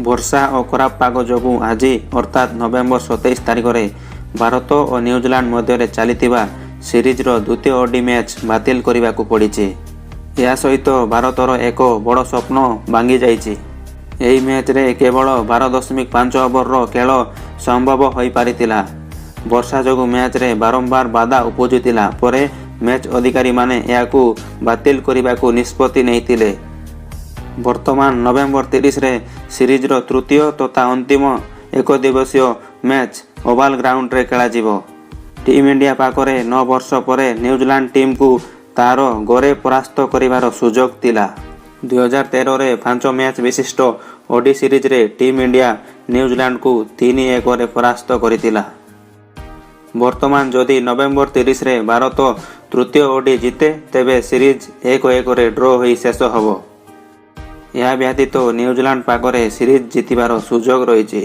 ବର୍ଷା ଓ ଖରାପ ପାଗ ଯୋଗୁଁ ଆଜି, ଅର୍ଥାତ୍ ନଭେମ୍ବର 27 ତାରିଖରେ ଭାରତ ଓ ନ୍ୟୁଜିଲାଣ୍ଡ ମଧ୍ୟରେ ଚାଲିଥିବା ସିରିଜର ଦ୍ୱିତୀୟ ଓଡି ମ୍ୟାଚ୍ ବାତିଲ କରିବାକୁ ପଡ଼ିଛି। ଏହା ସହିତ ଭାରତର ଏକ ବଡ଼ ସ୍ୱପ୍ନ ଭାଙ୍ଗି ଯାଇଛି। ଏହି ମ୍ୟାଚ୍ରେ କେବଳ 12.5 ଓଭରର ଖେଳ ସମ୍ଭବ ହୋଇପାରିଥିଲା। ବର୍ଷା ଯୋଗୁଁ ମ୍ୟାଚ୍ରେ ବାରମ୍ବାର ବାଧା ଉପୁଜୁଥିଲା। ପରେ ମ୍ୟାଚ୍ ଅଧିକାରୀମାନେ ଏହାକୁ ବାତିଲ କରିବାକୁ ନିଷ୍ପତ୍ତି ନେଇଥିଲେ। ବର୍ତ୍ତମାନ ନଭେମ୍ବର 30ରେ ସିରିଜର ତୃତୀୟ ତଥା ଅନ୍ତିମ ଏକଦିବସୀୟ ମ୍ୟାଚ୍ ଓଭାଲ ଗ୍ରାଉଣ୍ଡରେ ଖେଳାଯିବ। ଟିମ୍ ଇଣ୍ଡିଆ ପାଖରେ 9 ବର୍ଷ ପରେ ନ୍ୟୁଜିଲାଣ୍ଡ ଟିମ୍କୁ ତାର ଘରେ ପରାସ୍ତ କରିବାର ସୁଯୋଗ ଥିଲା। 2013ରେ 5 ମ୍ୟାଚ୍ ବିଶିଷ୍ଟ ଓଡି ସିରିଜରେ ଟିମ୍ ଇଣ୍ଡିଆ ନ୍ୟୁଜିଲାଣ୍ଡକୁ 3-1ରେ ପରାସ୍ତ କରିଥିଲା। ବର୍ତ୍ତମାନ ଯଦି ନଭେମ୍ବର 30ରେ ଭାରତ ତୃତୀୟ ଓଡି ଜିତେ, ତେବେ ସିରିଜ୍ 1-1ରେ ଡ୍ର ହୋଇ ଶେଷ ହେବ। ଏହା ବ୍ୟତୀତ ନ୍ୟୁଜିଲାଣ୍ଡ ପାଖରେ ସିରିଜ୍ ଜିତିବାର ସୁଯୋଗ ରହିଛି।